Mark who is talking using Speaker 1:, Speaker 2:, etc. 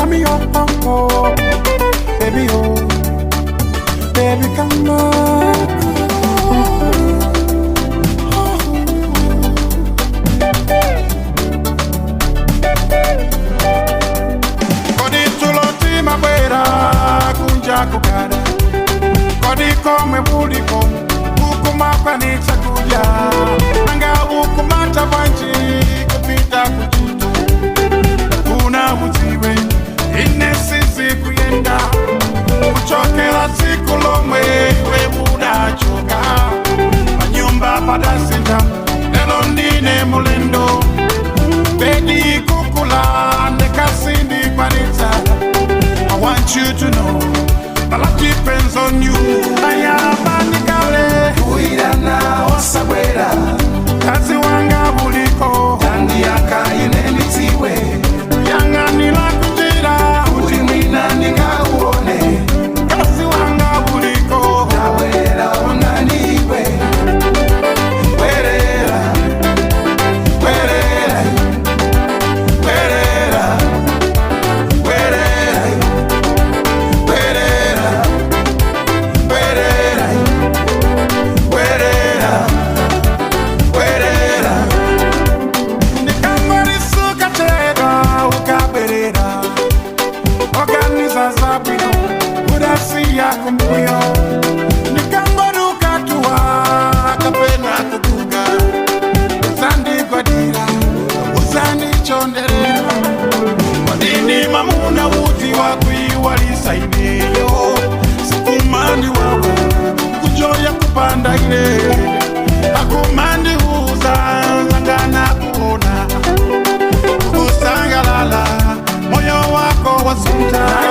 Speaker 1: Mami, oh, oh, oh. Baby, oh. Baby, come on. Kodi tulo timabwera kunja kukada, kodi komwe buliko kukumakwanitsa kudya, nanga ukumata bwanji kupita kuchuto kuna udziwe ine sisi kuyenda kuchokera tsiku lomwe webudachoka panyumba padasinta lelo ndine mulendo bedi kukula ndekasindi kwanitsa. I want you to know my life depends on you. Ayabandikale
Speaker 2: Kuirana osabwera.
Speaker 1: Kazi wanga buliko
Speaker 2: Tandiyaka ine ndidziwe.
Speaker 1: Yang'anira kunjira
Speaker 2: kuti mwina ndingauone.
Speaker 1: Kazi wanga buliko
Speaker 2: Tabwerera onaniwe. Bwerera, bwerera, bwerera, bwerera, bwerera, bwerera, bwerera, bwerera.
Speaker 1: Ndikangolisuka chedwa ukabwerera organiza zabwino udasiya kumbuyo ndikangoduka kapena kuguga uzandigwadira uzandichonderera wadini mamuna uti wakuiwalisa ineyo sikumandi wako kujoya kupanda ine akumandi uza zangana kuona kusangalala moyo wako wasunta.